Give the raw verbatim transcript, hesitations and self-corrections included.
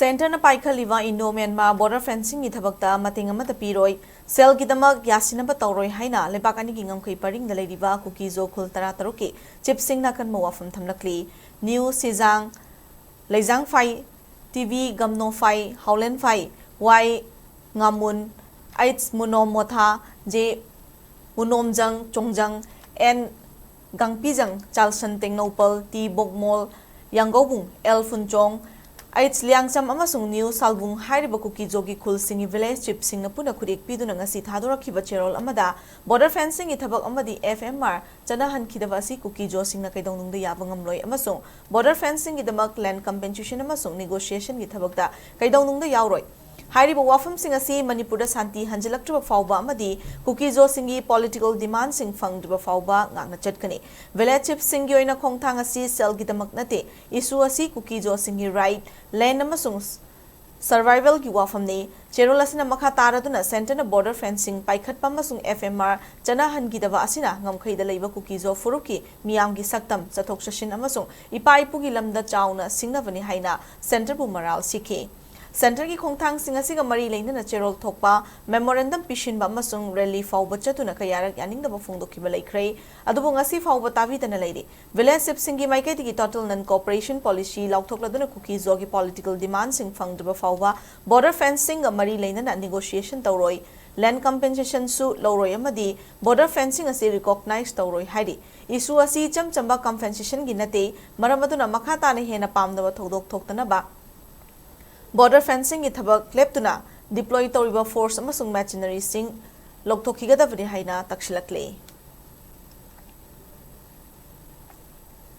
ꯁꯦꯟꯇꯔꯅ ꯄꯥꯏꯈꯠꯂꯤꯕ Indo Myanmar border ꯐꯦꯟꯁꯤꯡꯒꯤ ꯊꯕꯛꯇ ꯃꯇꯦꯡ ꯑꯃꯠꯇ ꯄꯤꯔꯣꯏ, ꯁꯦꯜꯒꯤꯗꯃꯛ ꯌꯥꯁꯤꯟꯅꯕ ꯇꯧꯔꯣꯏ ꯍꯥꯏꯅ ꯂꯩꯕꯥꯛ ꯑꯅꯤꯒꯤ ꯉꯝꯈꯩ ꯄꯔꯤꯡꯗ ꯂꯩꯔꯤꯕ ꯀꯨꯀꯤ ꯖꯣ ꯈꯨꯜ ꯇꯔꯥꯇꯔꯨꯛꯀꯤ ꯆꯤꯞꯁꯤꯡꯅ ꯑꯀꯟꯕ ꯋꯥꯐꯝ ꯊꯝꯂꯛꯂꯤ꯫ New Sijang, Leijangphai, TV Gamnomphai, Haolenphai, Y ꯉꯥꯃꯨꯟ, H Munom Motha, J Munomjang Chongjang, N Gangpijang Chalson Tengnoupal, T Bokmol Yanggoubung, L Phunchong, H Liyangcham ꯑꯃꯁꯨꯡ ꯅ꯭ꯌꯨ ꯁꯥꯜꯕꯨꯡ ꯍꯥꯏꯔꯤꯕ ꯀꯨꯀꯤ ꯖꯣꯒꯤ ꯈꯨꯜꯁꯤꯡꯒꯤ ꯚꯤꯂꯦꯖ ꯆꯤꯞꯁꯤꯡꯅ ꯄꯨꯟꯅ ꯈꯨꯠꯌꯦꯛ ꯄꯤꯗꯨꯅ ꯉꯁꯤ ꯊꯥꯗꯣꯔꯛꯈꯤꯕ ꯆꯦꯔꯣꯜ ꯑꯃꯗ ꯕꯣꯔꯗꯔ ꯐꯦꯟꯁꯤꯡꯒꯤ ꯊꯕꯛ ꯑꯃꯗꯤ ꯑꯦꯐ ꯑꯦꯝ ꯑꯥꯔ ꯆꯠꯅꯍꯟꯈꯤꯗꯕ ꯑꯁꯤ ꯀꯨꯀꯤ ꯖꯣꯁꯤꯡꯅ ꯀꯩꯗꯧꯅꯨꯡꯗ ꯌꯥꯕ ꯉꯝꯂꯣꯏ ꯑꯃꯁꯨꯡ ꯕꯣꯔꯗꯔ ꯐꯦꯟꯁꯤꯡꯒꯤꯗꯃꯛ ꯂꯦꯟ ꯀꯝꯄꯦꯟꯁꯦꯁꯟ ꯑꯃꯁꯨꯡ ꯅꯦꯒꯣꯁꯤꯌꯦꯁꯟꯒꯤ ꯊꯕꯛꯇ ꯀꯩꯗꯧꯅꯨꯡꯗ ꯌꯥꯎꯔꯣꯏ꯫ ꯍꯥꯏꯔꯤꯕ ꯋꯥꯐꯝꯁꯤꯡ ꯑꯁꯤ ꯃꯅꯤꯄꯨꯔꯗ ꯁꯥꯟꯇꯤ ꯍꯟꯖꯤꯜꯂꯛꯇ꯭ꯔꯤꯕ ꯐꯥꯎꯕ ꯑꯃꯗꯤ ꯀꯨꯀꯤ ꯖꯣꯁꯤꯡꯒꯤ ꯄꯣꯂꯤꯇꯤꯀꯦꯜ ꯗꯤꯃꯥꯟꯁꯤꯡ ꯐꯪꯗ꯭ꯔꯤꯕ ꯐꯥꯎꯕ ꯉꯥꯛꯅ ꯆꯠꯀꯅꯤ꯫ ꯚꯤꯂꯦꯖ ꯆꯤꯞꯁꯤꯡꯒꯤ ꯑꯣꯏꯅ ꯈꯣꯡꯊꯥꯡ ꯑꯁꯤ ꯁꯦꯜꯒꯤꯗꯃꯛ ꯅꯠꯇꯦ꯫ ꯏꯁꯨ ꯑꯁꯤ ꯀꯨꯀꯤ ꯖꯣꯁꯤꯡꯒꯤ ꯔꯥꯏꯠ, ꯂꯦꯟ ꯑꯃꯁꯨꯡ ꯁꯔꯚꯥꯏꯚꯦꯜꯒꯤ ꯋꯥꯐꯝꯅꯤ꯫ ꯆꯦꯔꯣꯜ ꯑꯁꯤꯅ ꯃꯈꯥ ꯇꯥꯔꯗꯨꯅ ꯁꯦꯟꯇꯔꯅ ꯕꯣꯔꯗꯔ ꯐꯦꯟꯁꯤꯡ ꯄꯥꯏꯈꯠꯄ ꯑꯃꯁꯨꯡ ꯑꯦꯐ ꯑꯦꯝ ꯑꯥꯔ ꯆꯠꯅꯍꯟꯈꯤꯗꯕ ꯑꯁꯤꯅ ꯉꯝꯈꯩꯗ ꯂꯩꯕ ꯀꯨꯀꯤ ꯖꯣ ꯐꯨꯔꯨꯞꯀꯤ ꯃꯤꯌꯥꯝꯒꯤ ꯁꯛꯇꯝ, ꯆꯠꯊꯣꯛ ꯆꯠꯁꯤꯟ ꯑꯃꯁꯨꯡ ꯏꯄꯥ ꯏꯄꯨꯒꯤ ꯂꯝꯗ ꯆꯥꯎꯅ ꯁꯤꯡꯅꯕꯅꯤ ꯍꯥꯏꯅ ꯁꯦꯟꯇꯔꯕꯨ ꯃꯔꯥꯜ ꯁꯤꯈꯤ꯫ ꯁꯦꯟꯇꯔꯒꯤ ꯈꯣꯡꯊꯥꯡꯁꯤꯡ ꯑꯁꯤꯒ ꯃꯔꯤ ꯂꯩꯅꯅ ꯆꯦꯔꯣꯜ ꯊꯣꯛꯄ, ꯃꯦꯃꯣꯔꯦꯟꯗꯝ ꯄꯤꯁꯤꯟꯕ ꯑꯃꯁꯨꯡ ꯔꯦꯂꯤ ꯐꯥꯎꯕ ꯆꯠꯇꯨꯅ ꯀꯌꯥꯔꯛ ꯌꯥꯅꯤꯡꯗꯕ ꯐꯣꯡꯗꯣꯛꯈꯤꯕ ꯂꯩꯈ꯭ꯔꯦ, ꯑꯗꯨꯕꯨ ꯉꯁꯤ ꯐꯥꯎꯕ ꯇꯥꯕꯤꯗꯅ ꯂꯩꯔꯤ꯫ ꯚꯤꯂꯦꯖ ꯆꯤꯞꯁꯤꯡꯒꯤ ꯃꯥꯏꯀꯩꯗꯒꯤ ꯇꯣꯇꯦꯜ ꯅꯟ ꯀꯣꯑꯣꯄꯔꯦꯁꯟ ꯄꯣꯂꯤꯁꯤ ꯂꯥꯎꯊꯣꯛꯂꯗꯨꯅ ꯀꯨꯀꯤ ꯖꯣꯒꯤ ꯄꯣꯂꯤꯇꯤꯀꯦꯜ ꯗꯤꯃꯥꯟꯁꯤꯡ ꯐꯪꯗ꯭ꯔꯤꯕ ꯐꯥꯎꯕ ꯕꯣꯔꯗꯔ ꯐꯦꯟꯁꯤꯡꯒ ꯃꯔꯤ ꯂꯩꯅꯅ ꯅꯦꯒꯣꯁꯤꯌꯦꯁꯟ ꯇꯧꯔꯣꯏ, ꯂꯦꯟ ꯀꯝꯄꯦꯟꯁꯦꯁꯟꯁꯨ ꯂꯧꯔꯣꯏ ꯑꯃꯗꯤ ꯕꯣꯔꯗꯔ ꯐꯦꯟꯁꯤꯡ ꯑꯁꯤ ꯔꯤꯀꯣꯛꯅꯥꯏꯖ ꯇꯧꯔꯣꯏ ꯍꯥꯏꯔꯤ꯫ ꯏꯁꯨ ꯑꯁꯤ ꯏꯆꯝ ꯆꯝꯕ ꯀꯝꯄꯦꯟꯁꯦꯁꯟꯒꯤ ꯅꯠꯇꯦ, ꯃꯔꯝ ꯑꯗꯨꯅ ꯃꯈꯥ ꯇꯥꯅ ꯍꯦꯟꯅ ꯄꯥꯝꯗꯕ ꯊꯧꯗꯣꯛ ꯊꯣꯛꯇꯅꯕ ꯕꯣꯔꯗꯔ ꯐꯦꯟꯁꯤꯡꯒꯤ ꯊꯕꯛ ꯂꯦꯞꯇꯨꯅ ꯗꯤꯄ꯭ꯂꯣꯏ ꯇꯧꯔꯤꯕ ꯐꯣꯔꯁ ꯑꯃꯁꯨꯡ ꯃꯦꯆꯤꯅꯔꯤꯁꯤꯡ ꯂꯧꯊꯣꯛꯈꯤꯒꯗꯕꯅꯤ ꯍꯥꯏꯅ ꯇꯛꯁꯤꯜꯂꯛꯂꯤ꯫